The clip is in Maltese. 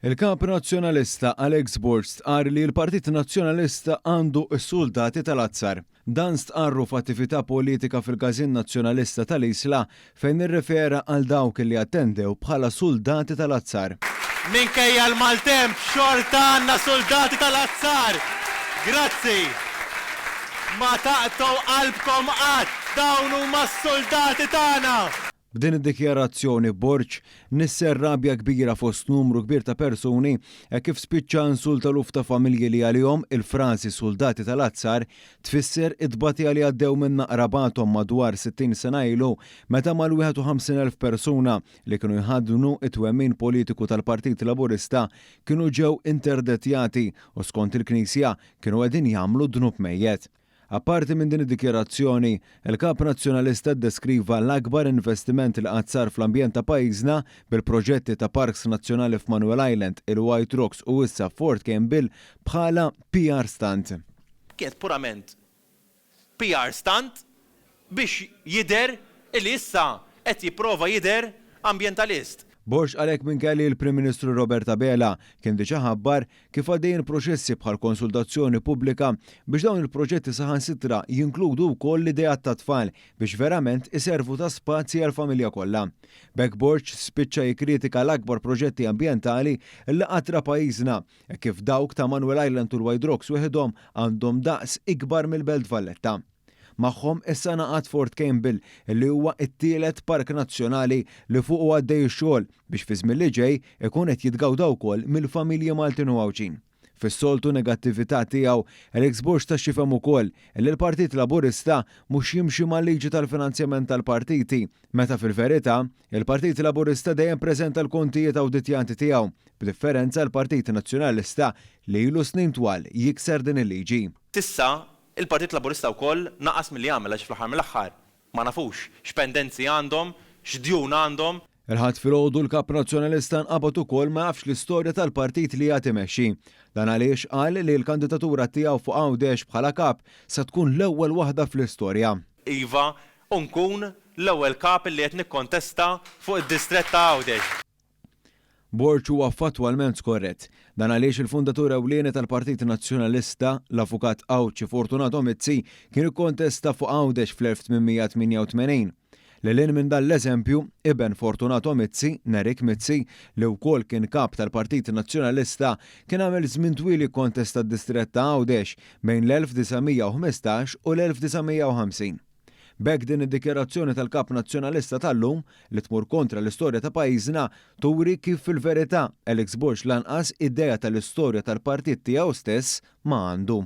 Il-Kap Nazzjonalista Alex Borg stqarr li l-Partit Nazzjonalista għandu s-suldati tal-azzar. Dan stqarru f'attività politika fil-Każin Nazzjonalista tal-Isla fejn irrefera għal dawk li attendew bħala suldati tal-azzar. Minkejja l-maltemp xorta għandna suldati tal-azzar! Grazzi! Ma taqtgħu qalbkom qatt, dawn huma s-suldati tagħna! B'din id-dikjarazzjoni Borg nissel rabja kbira fost numru kbir ta' persuni hekk kif spiċċa insulta eluf ta' familji li għalihom il-frażi suldati tal-azzar tfisser it-tbatija li għaddew minnha qrabathom madwar 60 sena ilu meta mal-51,000 persuna li kienu jħaddnu t-twemmin politiku tal-Partit Laburista kienu ġew interdettjati u skont il-Knisja kienu qegħdin jagħmlu dnub mejjet. Apparti minn din id-dikjarazzjoni, il-Kap Nazzjonalista ddeskriva l-akbar investiment li qatt sar fl-ambjent ta' pajjiżna bil-proġetti ta' parks nazzjonali f'Manuel Island, il-White Rocks u issa Fort Campbell bħala PR stunt. Kienet purament PR stunt biex jidher illi issa qed jipprova jidher ambjentalist. Borg qal hekk minkejja li l-Prim Ministru Robert Abela kien diġà ħabbar kif għaddejjin proċessi bħal konsultazzjoni pubblika biex dawn il-proġetti saħansitra jinkludu wkoll l-ideat tat-tfal biex verament iservu ta' spazji għall-familja kollha. B'hekk Borg spiċċa jikkritika l-akbar proġetti ambjentali li qatt ra pajjiżna hekk kif dawk ta' Manuel Island u l-White Rocks weħidhom għandhom daqs ikbar mill-Belt Valletta. Magħhom issa ngħaqad Fort Campbell li huwa t-tielet park nazzjonali li fuqu għaddej ix-xogħol biex fiż-żmien li ġej ikun qed jitgawda wkoll mill-familji Maltin u Għawdxin. Fis-soltu negattività tiegħu, Alex Borg ta x'jifhem ukoll li l-Partit Laburista mhux jimxi mal-liġi tal-finanzjament tal-partiti meta fil-verità, il-Partit Laburista dejjem preżenta l-kontijiet awditjati tiegħu, b'differenza għall-Partit Nazzjonalista li ilu snin twal jikser din il-liġi. S'issa, Il-Partit Laburista wkoll naqas milli jagħmel għaliex fl-aħħar mill-aħħar ma nafux x'pendenzi għandhom, x'djun għandhom. Il-Ħadd filgħodu l-Kap Nazzjonalista nqabad ukoll ma jafx l-istorja tal-partit li għad imexxi. Dan għaliex qal li l-kandidatura tiegħu fuq Għawdex bħala Kap se tkun l-ewwel waħda fl-istorja. Iva, u nkun l-ewwel Kap li qed nikkontesta fuq id-distrett ta' Għawdex. Borg huwa fattwalment skorrett. Dan għaliex il-fundatur ewlieni tal-Partit Nazzjonalista, l-Avukat Għawdxi Fortunato Mizzi, kien ikkontesta fuq Għawdex fl-1888. Lil hinn minn dan l-eżempju, iben Fortunato Mizzi, Nerik Mizzi, li wkoll kien kap tal-Partit Nazzjonalista, kien għamel żmien twil jikkontesta d-distrett ta' Għawdex bejn l-1915 u l-1950. B'hekk din id-dikjarazzjoni tal-Kap Nazzjonalista tal-lum, li tmur kontra l-istorja ta' pajjiżna, turi kif fil-verità Alex Borg lanqas idea tal-istorja tal-partit tiegħu stess ma għandu.